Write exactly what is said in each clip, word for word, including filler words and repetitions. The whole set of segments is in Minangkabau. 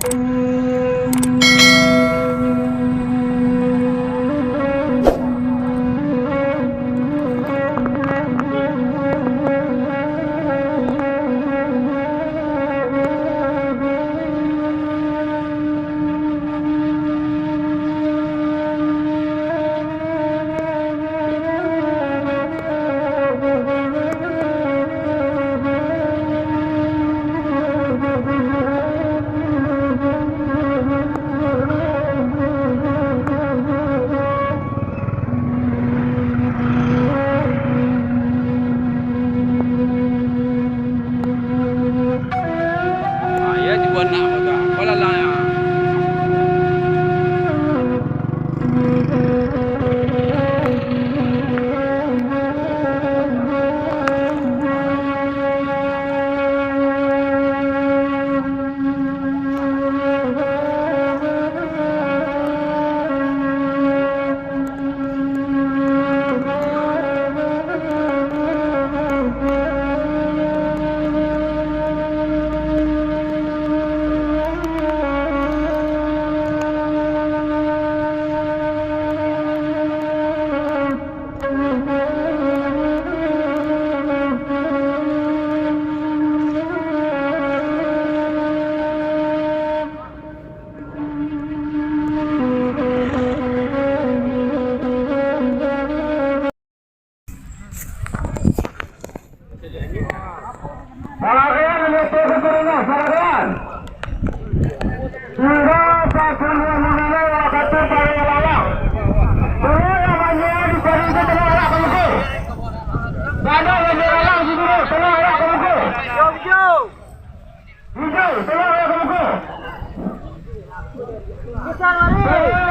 Ah, iyo, tibo anak ko tu. Apolah lah, yo. Paragayan, paragayan. Tingga sapuluah minit wakatu paragayan lalang. Tolong yang manjua di padi itu tolong awak ka muko. Banyak yang lalang di dulu, tolong awak ka muko. Hijau, tolong awak ka muko. Tolong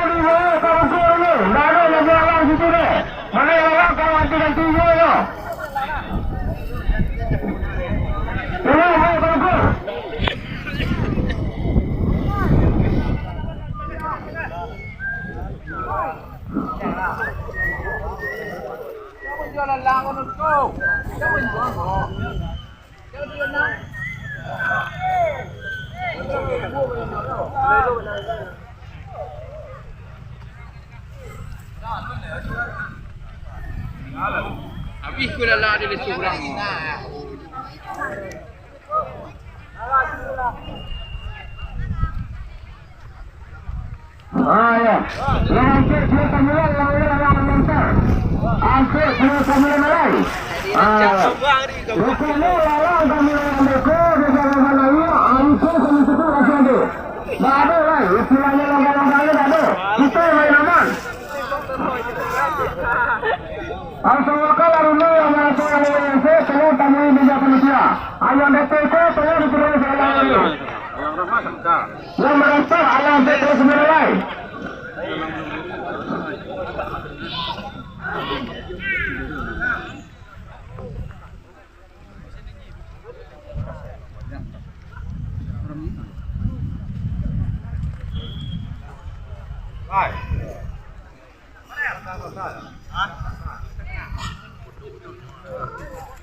dibawa ka muko dulu. Ndak ado yang lalang situ deh. Mana yang lalang, kalau ganti-ganti juo nyo. Tolong bawa ka muko. Abih ko lalang ado di surang. Ah, yo. Lah, angkek sudah tamulan, lah, lah, lah, lah, lah. Angkek sudah tamulan, lah. Ah. Pokoknyo, lah, lah, tamulan, lah, lah, lah, lah, lah. Angkek sudah tamulan, lah, lah. Ndak ado lai, istilahnyo longgar-longgar ko ndak ado. Kito main aman. Asal wakal alumni yang maraso alai yang se, tolong tamui meja panitia. Ayam betul ko, tolong diturunan segala dulu. Yang maraso alam se terus melalai.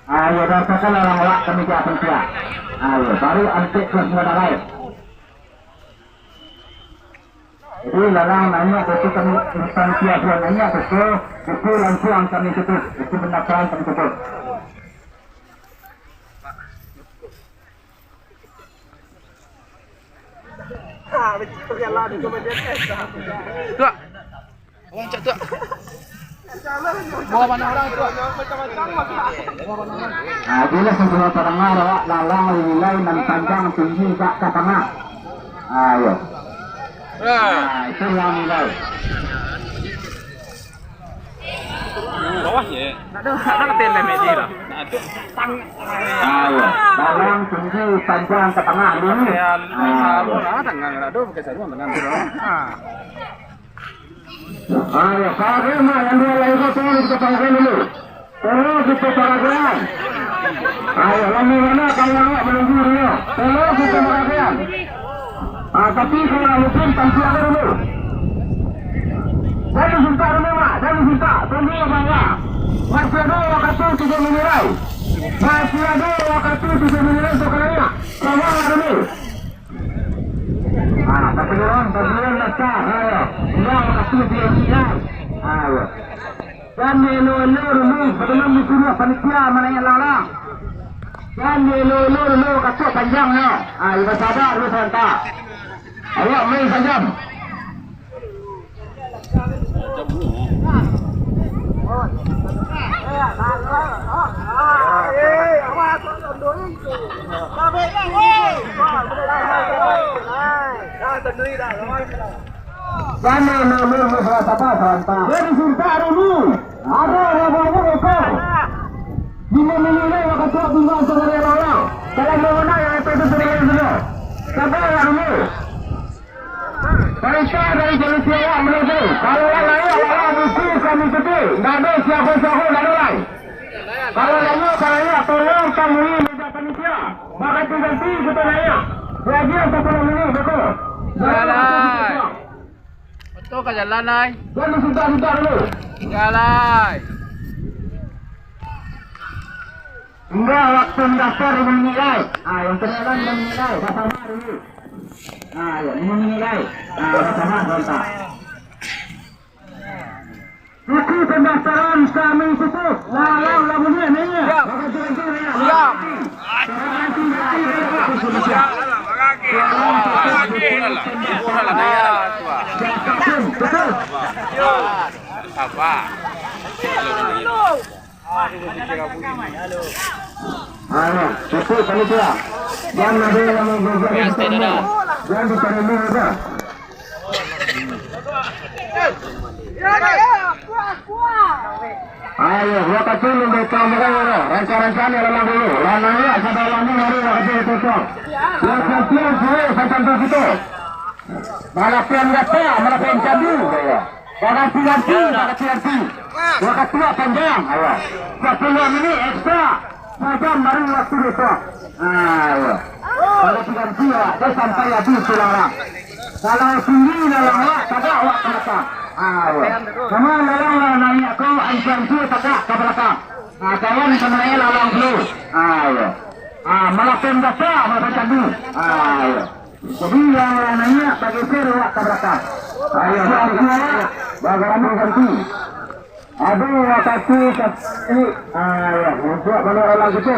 Ayo, daftarkan orang awak kami di atas dia. Ayo, baru antik ke semua darai. Jadi, lalang naiak tu, kami instansi asuhan naiak tu, itu langsung kami tutup, itu pendaftaran kami tutup. Tuak. Orang cak tuak. Bawa mana orang tuak? Bawa mana orang? Ah, bila sampai padanga awak lalang nilai nan panjang tinggi jak ka tangah. Ah, yo. Ah, itu yang nilai. Bawah je. Nak ada, nak ada kata lem ni lah. Nak ada. Ah, yo. Lalang tinggi panjang ka tangah dulu. Ya, ah, yo. Lah, tangah nak ada pakai sarung tangah. Ah. Ayo, paragayan yang dua lai ko, tolong kita paragayan dulu. Tolong kita paragayan. Ayo, lamo bana kawan awak manunggu dulu. Tolong kita paragayan. Ah, tapi kalau nak mungkin, tampil aja dulu. Jangan disuntak dulu, Mak. Jangan disuntak. Tunggu, Abang, ya. Masih ada waktu tiga minit lai. Masih ada waktu tiga minit lai untuk kalian. Sabar dulu. Ah, tapi orang, tapi orang dah sah, ayo. Tinggal waktu dia tinggal. Ayo. Jan dielo-elo dulu, sabalum disuruah panitia manaiak lalang. Jan dielo-elo dulu, katuak panjangnyo. Ah, ibo sabar dulu sabanta. Awak main sajam. Sana nomor masalah apa, Santa? Dia disintak dulu. Ada orang bawa ekor. Lima minit lagi, waktu tu tinggal sekali lawan. Kalau mau menang, yang itu, itu sudah yang dulu. Sabar lah dulu. Perintah dari polisi awak menunggu. Kalau lah naik, awak buku kami sedih. Nggak ada siapa-siapa, nggak ada lai. Kalau naik, kalau naik, tolong temui meja panitia. Baganti-ganti kita naik. Lagi yang sepuluh minit, beko. Jalan. Betul ka jalan, ai? Jangan sudah-sudah dulu. Tinggal, ai. Enggak, waktu mendaftar lima minit lai. Ah, yang kenalan lima minit lai. Basama dulu. Ah, ya, lima minit lai. Ah, basama sebentar. Buku pendaftaran kami tutup. Lalang lah bunyi, ni. Siap. Baganti-ganti, ya. Siap. Siap. Siap. Siap. Siap. Siap. Apa? Ayo, cukup panitia. Jan ado yang mau berbuat. Jan ditaruh dulu, dah. Ayo, wakatu nunggu tambah, rancak-rancak ni lamang dulu. Lamang ni, asa dalam ni, mari wakatu itu, tu. Yang penting, suruh sampai situ. Malapian gata, malapian cabu, ya. Baganti-ganti, baganti-ganti. Wakatu panjang, ayo. Sepuluh minit ekstra. Sajam baru waktu besok. Ayo. Baganti-ganti, ya. Dah sampai habis tu lalang. Kalau tinggi lalang awak, tagak awak ka balakang. Ayo. Sama lalang lah naik ko, ancuan tu tagak ka balakang. Ah, kawan sama lalang dulu. Ayo. Ah, malapian gata, malapian cabu. Ayo. Jadi, yang lah naiak, bageser awak ka balakang. Ayo, baganti-ganti. Aduh, wakatu ka-, ini. Ayo, untuak baliak lalang kito.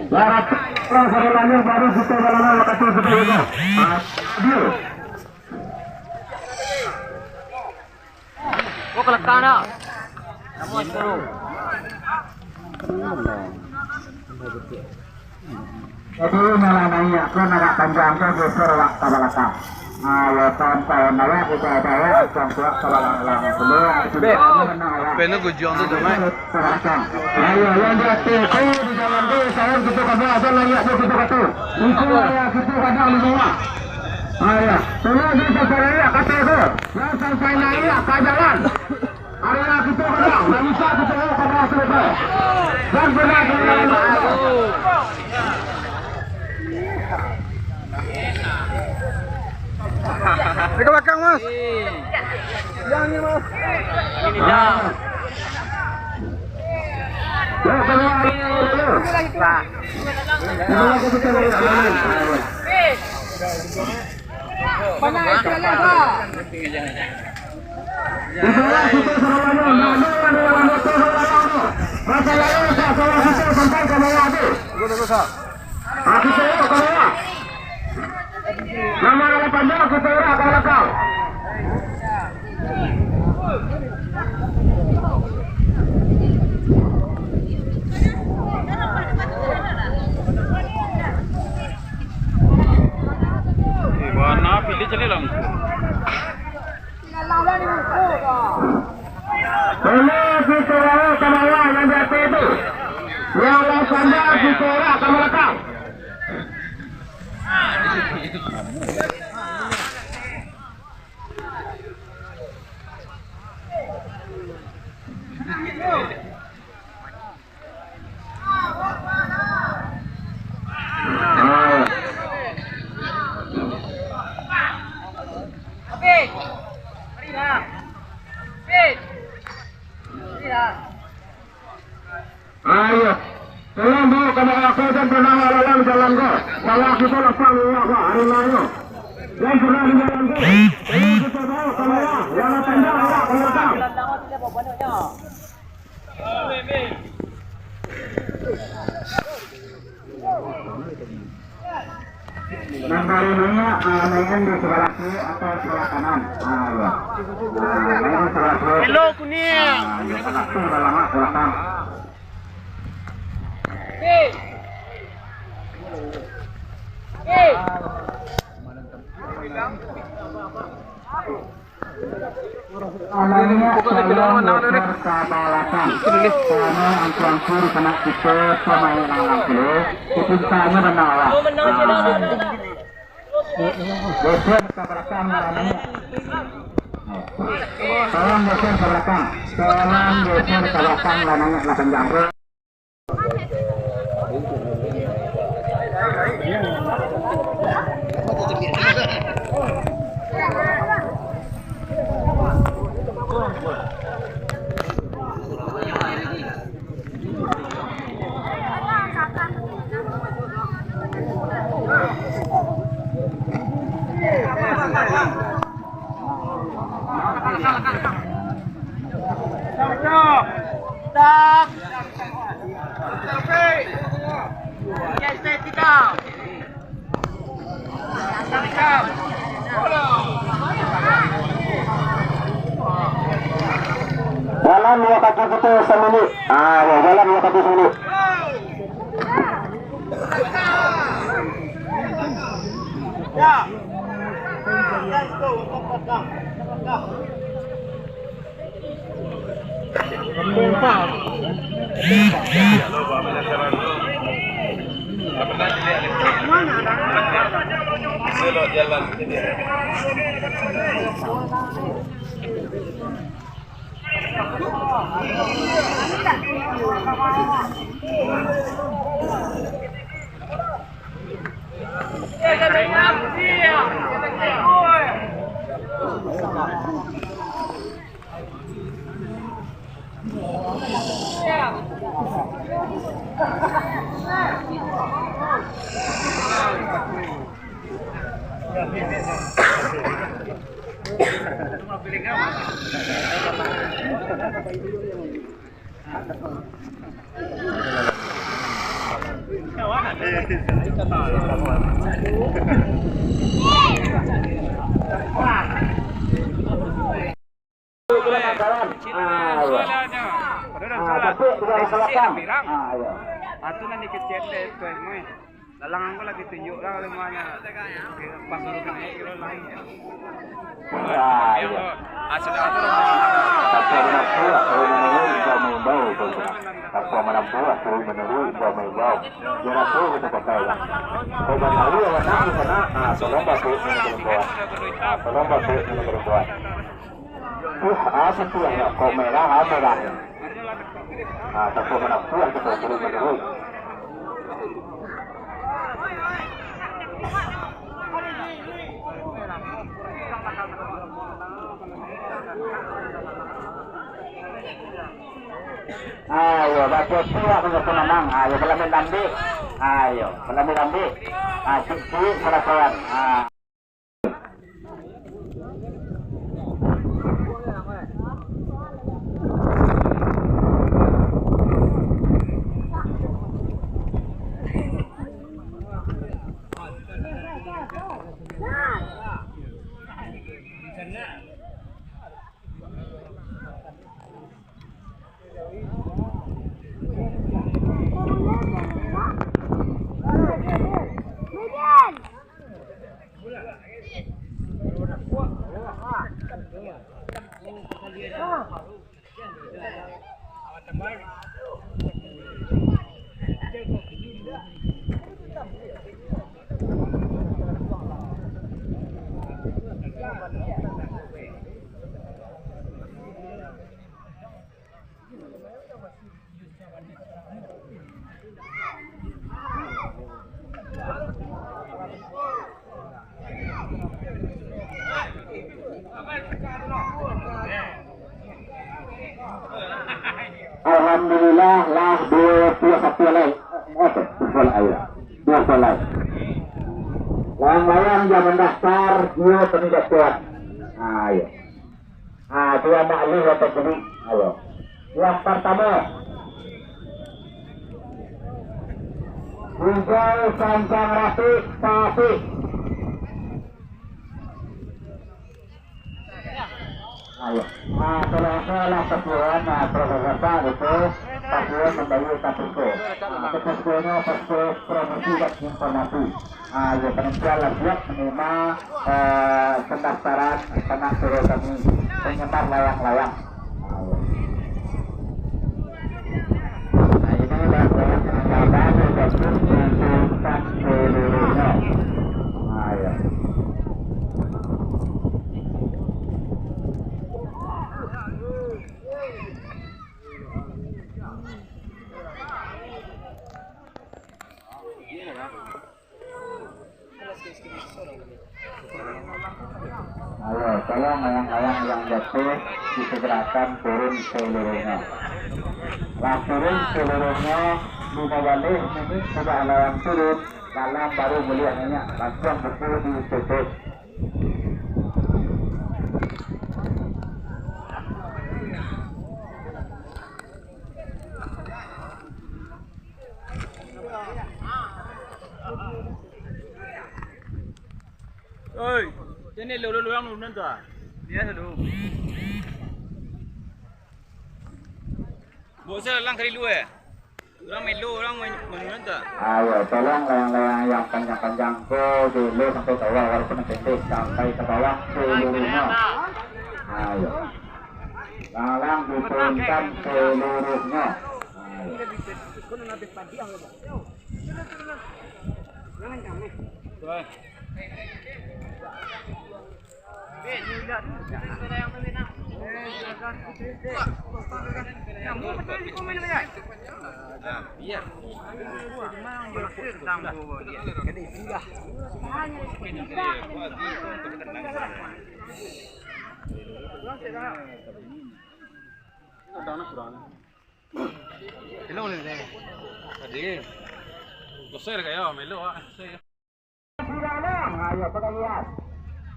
Barat, kalau saudara ni baru kito balalang wakatu kito ini. Ah, dia. Oh, ka balakang dah. Jadi, malah naiak ko, nak agak panjang ko, geser awak ka balakang. Ah, ya, sampai awak, kita ada awak, sampai awak ka balakang. Be, menang awak. Be, nu gujuang tu, Jomai. Ka balakang. Ayo, yang di ateh ko, di jalan ko, sayang kita ka bawah, dan naiak ko kita ka ateh. Iko lah yang kita kadang di bawah. Ayo, tolong kita cari naiak ka ateh ko. Yang sampai naiak ka jalan. Area kita menang, dan bisa kita lakukan hasil. Dan benar kita menang. Ke belakang, Mas. Yang ni, Mas. Ini dah. Ya, benar. Nah. Itulah kita. Itulah kita semuanya. Nah, nah, nah, nah, nah, nah, nah, nah. Masalah ini tak salah kita sampai ke bawah tu. Ah, kita elok ke bawah. Nama dalam panjang kita elok ke belakang. Eh, bana pilih cari langsung. Perlu kita bawa ke bawah yang di atas itu. Yang lah sandar kita orak ke belakang. Ayo, tolong bawa ka bawah ko, jan pernah lalang jalan ko. Bawah kita lapang, bawah ko, hari lain ko. Nambari minyak, ah, main di sebelah kiri atau sebelah kanan. Ah, ya. Ah, main di sebelah kiri. Hello, kuning. Ah, ya, sebelah kiri dalam, ah, belakang. Pokok tak kena mana dah. Karena angku-angku di sana kita pemain lawan dulu. Itu tanya benar lah. Geser ke belakang lah, Nani. Tolong geser ke belakang. Tolong geser ke belakang lah, Nani, lah panjang. Dalam dua kaki kita samilik. Ah, ya, dalam dua kaki samilik. Ah, iya. Ah, tapi tidak masalah, Kang. Ah, iya. Atu nan dikecek deh, tu, Moy. Lalang angku lah ditunjuk lah rumahnya. Pas baru kena, kira lain. Ah, iya. Asal atu lah. Tanpa menampung, atu menuruik, imbau mengimbau, tu. Tanpa menampung, atu menuruik, imbau mengimbau. Biar atu kita pakai lah. Kau dah tahu awak nak di sana, ah, tolong bapak ni perempuan. Ah, tolong bapak ni perempuan. Tuh, apa tuh yang kau merah, ah, merah? Ah, tapi mana tuh yang kita suruh menurun? Ayo, baca siap punya pemenang. Ayo, belum lambik. Ayo, belum lambik. Ah, cik-cik, salah kawan. Ah. Alhamdulillah, lah dua puluh satu lai. Apa? Dua puluh lai. Dua puluh lai. Layang-layang yang mandaftar, iyo kami dapek. Ah, iyo. Ah, tu anak alih atau kulik. Ayo. Yang pertama. Rijal Sancang Rafiq, Tasik. Ayo. Ah, kalau ada lah persiapan, ah, proses apa gitu, persiapan membawa ke posko. Ah, ke poskonyo, posko promosi dan informasi. Ah, ya, panitia lah siap menerima, eh, pendaftaran sanak suro kami, penggemar layang-layang. Ah, ya. Nah, ini layang-layang yang baru, bagus untuk seluruhnya. Ah, ya. Ayo, tolong layang-layang yang jatuh disegerakan turun seluruhnya. Lah turun seluruhnya, lima baleh minit sudah layang turun, dalam baru buliah minyak, langsung buku ditutup. Oi, sini lu, lu, lu, lu, lu, nanti. Dia dulu. Bosnya lang kali lu, eh. Urang melo, urang main, main tu. Ayo, tolong layang-layang yang panjang-panjang ko dulu sampai bawah, walaupun yang pendek sampai ke bawah seluruhnya. Ayo. Lalang diturunkan seluruhnya. Ayo. Tadi. Besar kayak melo ah. Ayo, pagalian.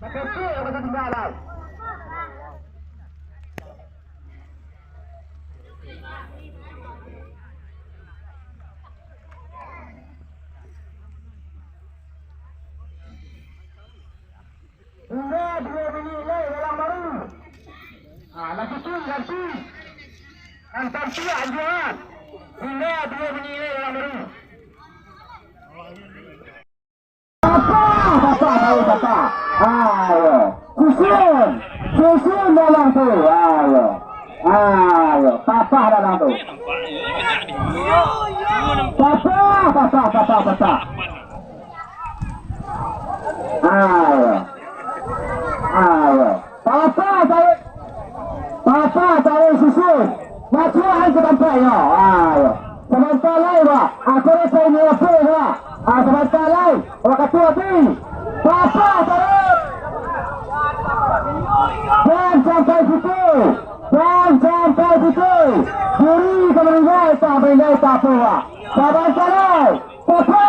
Sakecil apa ketinggalan. Tingga dua minit lai dalam baru. Ha, lah susun ganti. Nan cantik anjuran. Tingga dua minit lai dalam baru. Patah, patah, tahu patah. Ayo. Susun. Susun dalam tu. Ayo. Ayo. Patah dalam tu. Patah, patah, patah, patah. Ayo. Ayo. Patah, tarik. Patah, tarik, susun. Masuakan ka tampeknyo. Ayo. Sabanta lai, Pak. Aku ni saya ni apa, Pak? Ah, sabanta lai. Wakatu abih. Patah, tarik. Jan sampai situ. Jan sampai situ. Diri ka maningga, tak maningga, tak apa, Pak. Sabanta lai. Papa!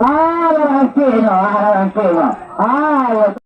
Ah, lah rangkeknyo, ah, lah rangkeknyo. Ah, yo.